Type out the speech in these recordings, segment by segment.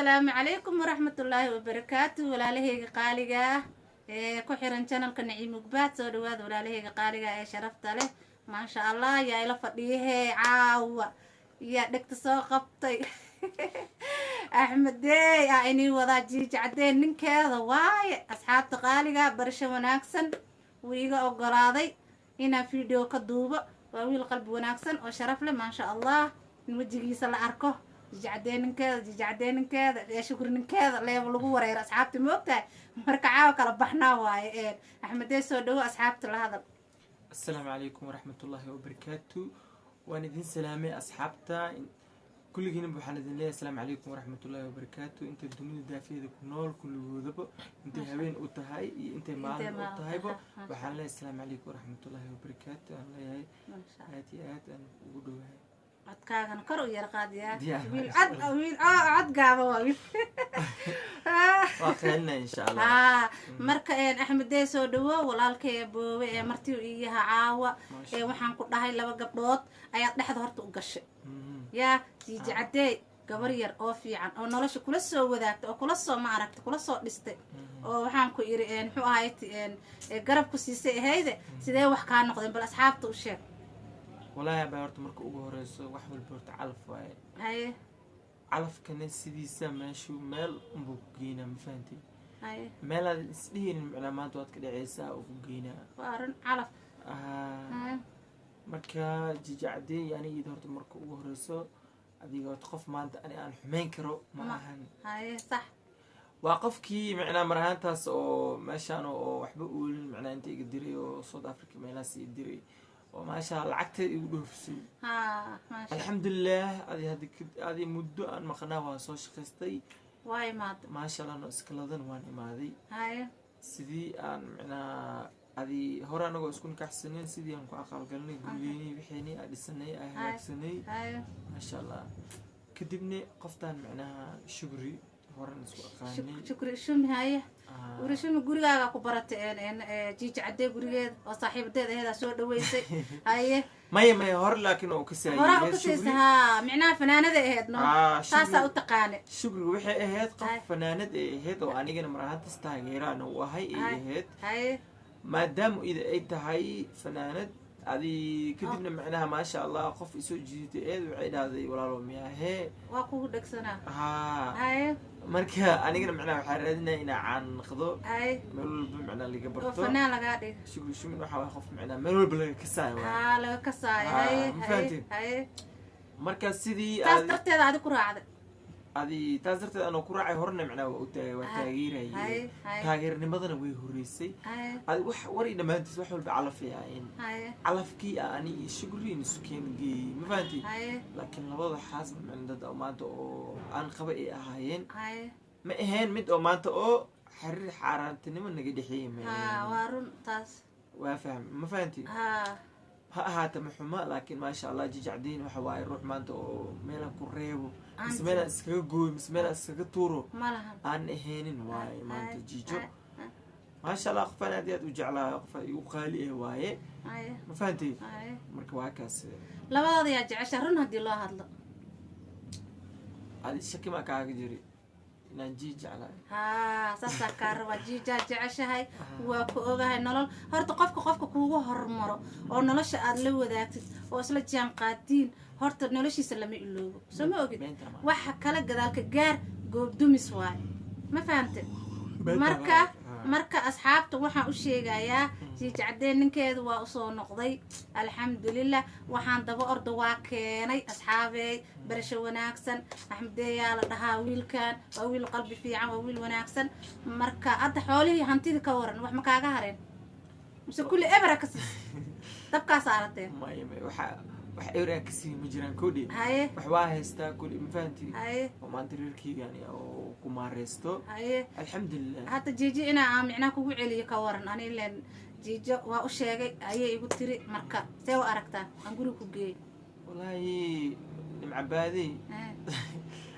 Asalaamu calaykum waraxmatullaahi wabarakaatu. Walaalahayga qaaliga ah ee ku xiran channelka Naciim Ugbaad, soo dhawaada. Walaalahayga qaaliga ee sharafta leh, maasha Allah, yaa ila fadhiyahee caawa? Yaa dhegta soo qabtay? Axmedey aa inii wadaa, Jiija Cadeen ninkeeda waaye. Asxaabta qaaliga, barasho wanaagsan. Wuu iga ogolaaday inaan video ka duubo. Waa wiil qalbi wanaagsan oo sharaf leh, maasha Allah. In wejigiisa la arko, Jiija Cadeen ninkeeda, Jiija Cadeen ninkeeda ee Shukri ninkeeda leeba lagu wareero asxaabta, ma ogtahay? Marka caawa kala baxnaa waaye. Axmedey, soo dhawo, asxaabta la hadal. Asalaamu calaykum waraxmatullaahi wabarakaatu. Waan idin salaamay asxaabta kulligiinaba. Waxaan idin leeyahay asalaamu calaykum waraxmatullaahi wabarakaatu. Inta dunida daafeeda ku nool kulligoodaba, intay habeen u tahay iyo intay maalin u tahayba, waxaan leeyahay asalaamu calaykum waraxmatullaahi wabarakaatu aan leeyahay. Aad iyo aad aan ugu dhowahay. Codkaagana kor u yar qaadiyaa. Diyaar. Wiil cod, wiil cod gaaba waa wiil. Waa qeelinaya, insha Allah. Haa, marka Axmedey, soo dhawo walaalkay boowe ee martiu iyaha caawa. Maasha. Ee waxaan ku dhahay, laba gabdhood ayaad dhexda horta u gashay. Yaa Jiiji Cadeey, gabar yar oo fiican oo nolosha kula soo wadaagtay oo kula soo, ma aragtay, kula soo dhistay oo waxaan ku iri, muxuu ahayd, garab ku siisay ahayde, sidee wax kaa noqdeen? Bal asxaabta u sheeg. Walaahi abaa, horta marka ugu horeyso, wax walba horta calaf waaye. Calafkana sidiisa meeshu meel unbuu ku geynaa, ma fahantay? Meelaad isdhihinin macnaa maanta waad ka dhaceysaa oo ku geynaa. Waa arrin calaf. Marka Jiija Cadeey aniga ida horta marka ugu horeyso, adiga horta qof maanta ani aan xumeyn karo ma ahan. Haye, sax. Waa qofkii macnaa mar ahaantaas oo meeshaan oo waxba oolin, macnaa inta iga diray oo South Africa meelahaas iga diray oo maasha lacagteeda igu dhoofisay. Haa, maasha. Alxamdulilah, adi hadda adi muddo aan maqnaa waan soo shaqaystay. Waa imaada. Maasha Allah, no iskaladan waan imaaday. Sidii aan macnaa adi hore anagoo isku nikaxsaneyn, sidii aan ku aqalgalnay, gurigeynii wixeenii aan dhisanay, aan hagaagsanay. Maasha Allah, kadibna qoftaan macnaha Shugri horan isku aqaanay. Shukri Shumi, haye. Shukri Shumi gurigaaga ku baratay, Jiiji Cadee gurigeeda oo saaxiibadeed aheedaa soo dhaweysay, haye. Maya, maya, hore laakiin oo kasaayay. Horaa u kasaysa, haa, micnaha fanaanada aheyd no. Taasaa u taqaane. Shukri waxay ahayd qof fanaanad ay ahayd oo anigana mar ahaantas taageeraan u ahay ay ahayd. Maadaama ida ay tahay fanaanad, adi kadibna macnaha maasha Allah qof isoo jiidatay eed, waxay dhahday, "Walaalo, miyahee?" Waa kugu dhegsanaa. Haa. Marka anigana macnaha waxaa raadinaya inaa caan noqdo, meel walba macnaha laga oo barto. Fanaan lagaa dhigo. Shukri Shumin waxaa waay qof macnaha meel walba laga kasaayo waay. Haa, laga kasaayo. Ma fahanteen? Haye. Marka sidii taas darteeda adi ku raacday. Adi taas darteed anoo ku raacay, horena macnaha waa u taagay, waa taageerayay. haye haye Taageernimadana way horeysay. Adi wax wari dhammaantiis, wax walba calafay ahayn. Calafkii a ani iyo Shukri isukeen geeyey, ma fahanti? Laakiin labada xaasba macna dad oo maanta oo aan qaba ay ahaayeen. Ma ahayn mid oo maanta oo xariir xaaraantinimo naga dhexeeyey, ma ahayn. Waa run taas. Waa fahm, ma fahanti? Haa. Ha ahaata, ma xuma, laakiin maasha Allah, Jijacdiin waxa waaye ruux maanta oo meelaan ku reebo mise meelaan iskaga gooyo mise meelaan iskaga tuuro ma lahan. aan ahaynin waaye maanta. Jiijo, maasha Allah, qofaan aad iyo aad u jeclaayo, qofaan igu qaali ah waaye, ma fahantay? Marka waa kaas. Labadooda yaa jecesha, run haddii loo hadlo? Adi shaki maa kaaga jiri inaan jii jeclahay? Haa, saasaa kaa rabaa. Jiijaa jeceshahay, waa ku ogahay. Nolol horta qofka kuugu hormaro oo nolosha aada la wadaagtid oo isla jaan qaadiin, horta noloshiisa lama iloobo, soo ma ogid? Beenta ma. Waxa kala gadaalka gaar goobdumis waaye, ma fahamte? Beenta marka ma. Marka asxaabta waxaan u sheegayaa, Jiiji Cadeen ninkeedu waa usoo noqday, alxamdulilah. Waxaan daba orda waa keenay. Asxaabeey, barasho wanaagsan. Axmedeeyaa la dhahaa wiilkan, waa wiil qalbi fiican, waa wiil wanaagsan. Marka hadda xoolihii, hantidii ka waran, wax ma kaaga hareen mise kulli ebera ka siis dabkaa saarateen? Maya, maya, waxa wax eraa ka sii ma jiraan kodhi. Wax waa haystaa kulli, ma fahanti? Oo maanta reerkeygaani oo ku maareysto. Alxamdulilah. Hadda Jiijo inaa aan micnaha kugu celiyo ka waran? Ani ileen Jiijo waa u sheegay ayay igu tiri. Marka see u aragtaa aan guriga ku geeyo? Wallaahi, Nimcabaadey.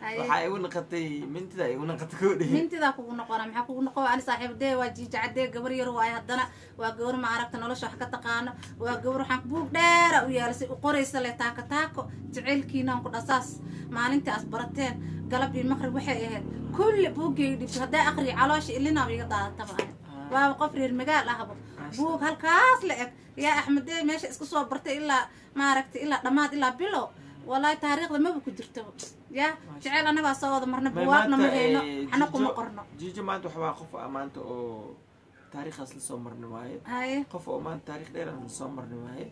Haye. Waxaa igu naqatay mintida, igu naqatay koodhe. Mintidaa kugu noqona, maxaa kugu noqo? Ani saaxiibadee waa Jiijacadee, gabar yar waaye, haddana waa gabar ma aragta nolosha wax ka taqaano. Waa gabar waxaan buug dheera u yaalisay u qoraysa leh taako taako jaceylkiinaan ku dhasaas maalintii as barateen, galab iyo maqrib waxay ahayd kulli buuggay dhibto. Haddaa aqriyo caloosha ilinaaba iga daadataba. Ani waaba qof reer magaal ahba, buug halkaas la eg yaa Axmedee meesha isku soo bartay ilaa maaragtay ilaa dhammaad ilaa bilow. Wallahi taariikhda maba ku jirtaba ya jeceyl annagaa soo wada marna, buwaagna ma hayno, waxna kuma qorno. Jiijo maanta waxbaa qof ah maanta oo taariikhdaas lasoo marni waaye. Haye. Qof oo maanta taariikh dheer aan lasoo marni waaye,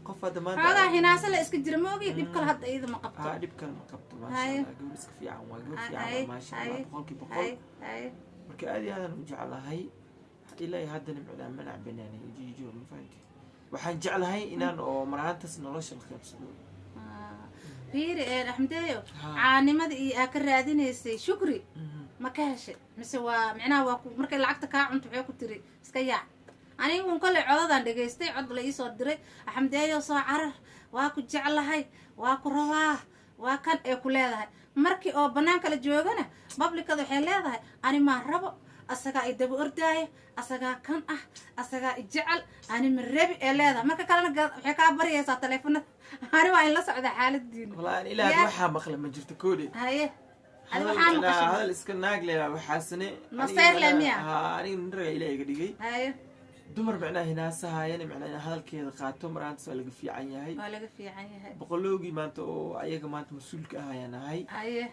qof hadda maanta Xoogaa hinaase la iska jira, ma ogi dhib kale hadda iyada ma qabto. Haa, dhib kale ma qabto, maasha Allah. Gabar iska fiican waa, gabar fiican waa, maasha Allah, 100%. Haye haye. Marka aad iyo aadaan u jeclahay ilaa iyo haddana micnaa ma nacbanaanay Jiijo, ma fahanti? Waxaan jeclahay inaan oo maraantaas nolosha la qaybsado. Fiiri ee Axmedeeyo, caanimada iyo aa ka raadinaysay Shukri ma ka heshay mise waa micnaha waa ku markay lacagta kaa cunto waxay ku tiri iska yaac? Anigu un kollay codadaan dhegaystay, cod la iisoo diray, Axmedeeyo soo carar, waa ku jeclahay, waa ku rabaa, waa kan ee ku leedahay. Markii oo banaanka la joogana publicada waxay leedahay ani maa rabo, asagaa i daba ordaaya, asagaa kan ah, asagaa i jecel, ani ma rabi ee leedahay. Marka kalena waxay kaa baryaysaa taleefanada. Ani waa in la socda xaaladiina. Wallahi ilaa waxaa maqla ma jirto koodhe. Haye, adi Hadal waxaa maqashay? Hadal iska naag le waxaasne. Masayr le miya? Haa, aniga nin raga Ilaah iga dhigay. Haye. Dumar macnaha hinaasahayana macnaha inaa hadalkeeda qaato maraantas waa laga fiican yahay. Waa laga fiican yahay. Boqolowgii maanta oo ayaga maanta mas-uulka ah ayaan ahay. Haye.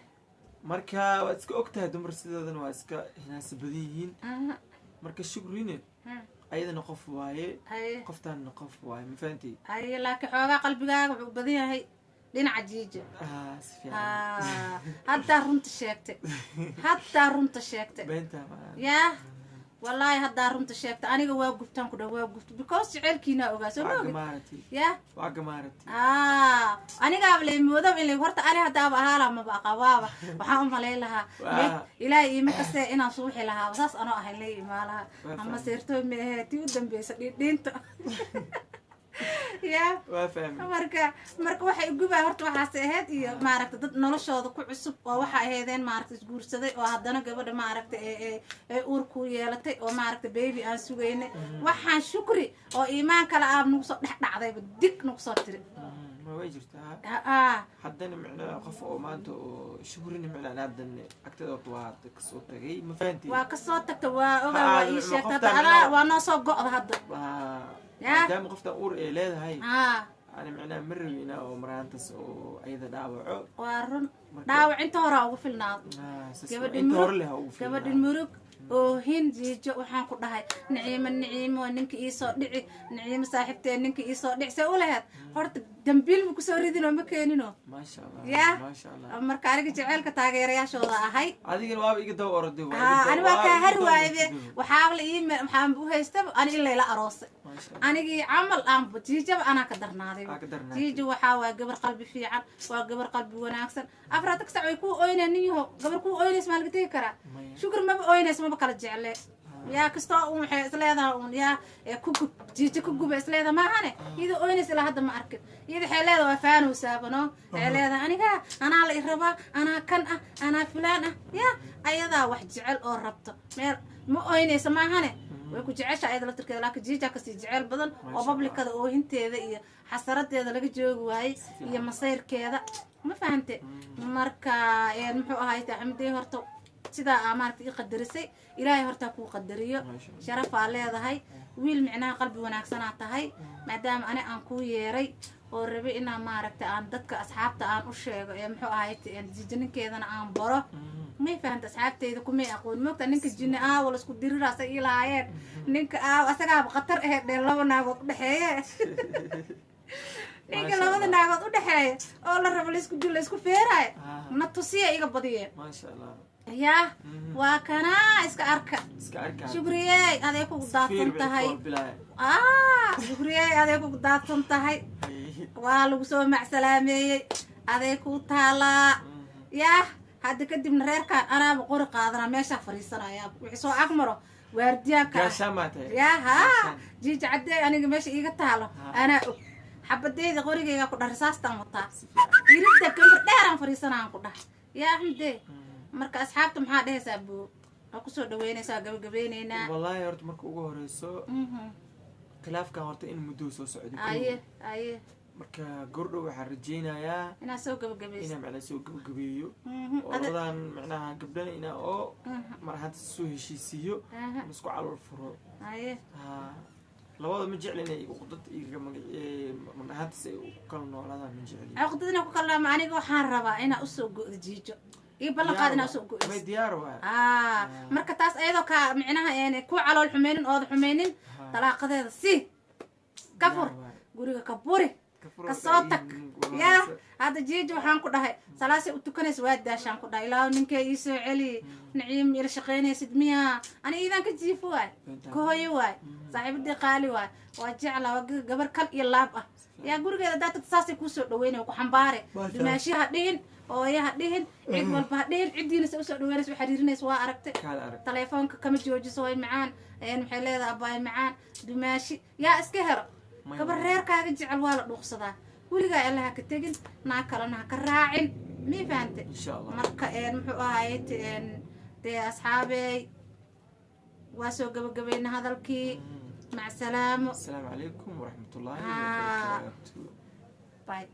Marka waad iska og tahay, dumar sidoodana waa iska hinaasa badan yihiin. Marka Shukrine ayadana qof waaye, qoftaanna qof waaye, ma fahanti? Haye, laakiin xoogaa qalbigaaga wuxuu u badan yahay dhinaca Jiija. Ah, si fiican. Haddaa runta sheegtay, haddaa runta sheegtay. Beenta ma Yaa wallaahi, haddaa runta sheegtay. Aniga waa gubtaan ku dha, waa gubta because jaceylkiinaa ogaa soo ma Waa ogid? Gamaarati. Yaa. Waa gamaarati. Anigaaba lay moodaba in horta ani haddaaba ahaala maba aqabaaba waxaan u malayn lahaa Ilaahay iima kastee inaan suuxi lahaaba, saas anoo ahayn lay imaa lahaa. Waa ama fahmay. Seertoo meehe tii u dambeysa dhiidhiinta ya. Waa fahmay. Marka waxay gubaa horta waxaas ahayd iyo maaragta dad noloshooda ku cusub oo waxa ahaydeen maaragta isguursaday oo haddana gabadha maaragta ee uur ku yeelatay oo maaragta baby aan sugaynay. Waxaan Shukri oo iimaan kale aab nagu soo dhex dhacdayba dig nagu soo tiri. Ma way jirtaa. Ah. Haddana micnaha qof oo maanta oo Shukrina micnaha haddana agteeda horta waa kasoo tagay, ma fahanti? Waa kasoo tagta, waa ogaa, waa ii sheegta hadda. Qoftaan adaa waa noo soo go'da hadda. Waa Ya. maadaama qoftan uur ay leedahay, ani micnaha ma rabi inaa oo maraantas oo ayada dhaawaco. Waa run. Dhaawac inta horaa ugu filnaado. Ah, saas Gabadhi inta murug hore leh ha ugu gabadhi filnaado. Murug oo hin Jiijo waxaan ku dhahay Niciimo, Niciimo ninka iisoo dhici, Niciimo saaxiibtee ninka iisoo dhici see u laheed horta dambiil ma kusoo ridinoo ma keenino. Maasha Allah. Ya. Maasha Allah. Marka aniga jaceylka taageerayaashooda ahay. Adigana waaba iga daba oroday, waa Haa, ani waa waa kaa iga hari daba waaybe. oroday. Waxaaba la ii waxaan u haystaba ani in layla aroosay. Maasha Allah. Anigii camal aanba Jiijaba anaa ka darnaaday. Aa ka darnaatay. Jiijo waxaa waa gabar qalbi fiican, waa gabar qalbi wanaagsan. Afarta sac way kuu oyneen. Nin yahow, gabar kuu oynays maa laga tegi karaa? Maya. Shukri maba oynays, maba kala jecle. Yaa kastoo uun waxay isleedahay uun yaa ee ku gub Jiijo ku guba isleedahay maahane, iyadoo oynays ilaa hadda ma arkin. Iyada waxay leedahay waa faanowsaaba no, waxay leedahay aniga anaa la i rabaa, anaa kan ah, anaa fulaan ah. Yaa ayadaa wax jecel oo rabto meel ma oynaysa maahane, way ku jecesha ayada laftirkeeda, laakiin Jiija kasii jecel badan oo Maasha. Publicada oohinteeda iyo xasaradeeda laga joogi waayey iyo masayrkeeda, ma fahante? Marka muxuu ahaay Axmedey, horta sidaa aa maaragta ii qadarisay, Ilaahay hortaa kuu qadariyo. Maasha Allah. Sharafaa leedahay, wiil micnaha qalbi wanaagsanaa tahay. Maadaama ani aan kuu yeeray oo rabay inaan maaragta aan dadka asxaabta aan u sheego ee muxuu ahaay jiijaninkeedana aan baro, may fahanta? Asxaabteyda kumay aqoon moogta ninka jinni aawa la isku diriraasa ii lahaayeen, ninka aaw asagaaba khatar ahayd dhee, laba naagood udhexeeye, ninka Maasha labada Allah. naagood udhexeeya oo la rabo laisku dil laisku feeraayo. Na tusiya iga badiyeen. Maasha Allah. Yaa waa kanaa iska arka. Iska arkaa. Shukriyey, aday kugu daadsan tahay. Shukriyey, aday kugu daadsan tahay, waa lagu soo macsalaameeyey, aday kuu taalaa. Yaa hadda kadibna reerkaan anaaba qori qaadanaa, meeshaa fariisanaya, wixii soo agmaro waardiyaanka ah. Gaashaan baa tahay. Yaa haa. Gaashaan. Jiija Caddeey, aniga meesha iiga taalo anaa og xabadeyda qorigayga ku dhah, risaastaan wataa, iridda gambar dheeraan fariisanaan ku dhah. Yaa Axmede, marka asxaabta maxaa dhehaysaa buu? Waa kusoo dhaweynaysaa, gabagabeyneynaa. Wallaahi horta marka ugu horeyso, khilaafkan horta in muddo soo socday. Aye. Marka gordhow waxaan rajeynayaa inaad soo gabagabayso. Inaan macnaha soo gabagabeeyo oo labadan macnaha gabdhana inaa oo mar ahaanta soo heshiisiiyo, ama isku calool furo. Ha, labada ma jecli inay uqdad igaga mar ahaantas ay u kala noolaadaan, ma jecli. Cuqdadina ku kalaama. Aniga waxaan rabaa inaa usoo go'do Jiijo iyo ballanqaad inaa usoo go'do. May, diyaar waay. Marka taas ayadoo kaa micnaha een ku calool xumeynin ooda xumeynin, talaaqadeeda si ka fur. Diyaar waay. Guriga ka buri. Ka fur. Ka soo tag. Yaa hadda Jiijo waxaan ku dhahay salaasay u tukanaysa, waa daashaan ku dhahay, ilaahu ninkee ii soo celi. Naciim ila shaqaynaysid miyaa? Ani iidaan ka jiifo waay, ka hooyo waay, saaxiibadii qaali waay, waa jecla, waa gabar kal iyo laab ah. Yaa gurigeeda haddaa tagto saasay kuusoo dhaweynay, ku xambaare. Maasha. Dumaashiha dhihin, hooyaha dhihin, cid walba ha dhihin, ciddiina se usoo dhaweynaysa, u xiriirinaysa, waa aragtay. Kaala arag. Taleefoonka kama joojiso, way macaan een maxay leedahay, abaay macaan, dumaashi yaa iska helo. Maya. Gabar reerkaaga jecel waa la dhuuqsadaa. Weligaa alla ha ka tegin, naa kalena ha ka raacin, mii fahante? Insha Allah. Marka een muxuu ahaayey dee asxaabey, waa soo gabagabayna hadalkii. Mac salaamo. Asalaamu calaykum waraxmatullaahi wabarakaatu. Bye.